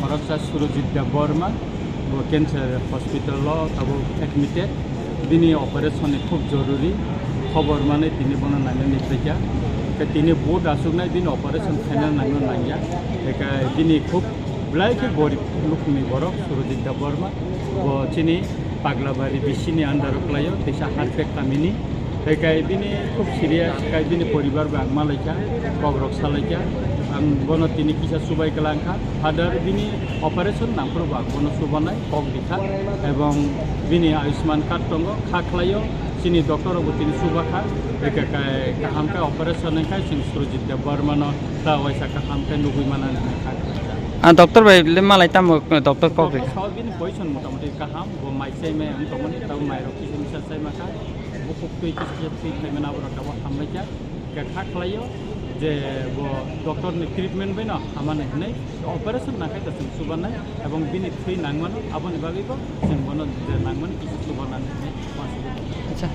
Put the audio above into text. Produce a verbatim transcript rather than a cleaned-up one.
Doctor Surajit Debbarma, bo cancer hospital o tabuk admitted. Bini operation ni khub joruri. Khobor manwi tini bono nainani phaikha. Khe tini board aswknai bini operation khaina nangno nangya. Khe bini khub belai khe gorib lukungni borok Surajit Debbarma. Bo chini Paglabari B C ni under o kwlaio, teisa Harpek kamini. Tei kai bini khub serious, kai bini poribar bo ang malaikha, kokrok salaikha. Ang bono tini kisa subai kwlangkha. Father bini operation nangphuru bo ang bono subanai, kok rikha. Ebong bini Ayushman card tongo, kha khlaio, chini doctor rok bo tini subakha. Tei kai kaham khe operation wngkha, chwng Surajit Debbarma no ta waisa kaham khe nugui manani hwnwi kha khlaikha. Ah, doctor bai le malai tamo, doctor kok rikha? Doctor sao bini position motamoti kaham, bo mai chai mai wng tongmani, tamo mai rok kisa misa chai makha. Bukhuk twi kisa kisa twi khaimani aborok abo hamlaikha. Khe kha khlaio je bo doctor ni treatment bai no hamani hwnwi operation nangkhe to chwng chubanai ebong bini thwi nangmano aboni bagwi bo chwng bono je nangmani kisa chubanani hwnwi uansugwi tongo. Acha,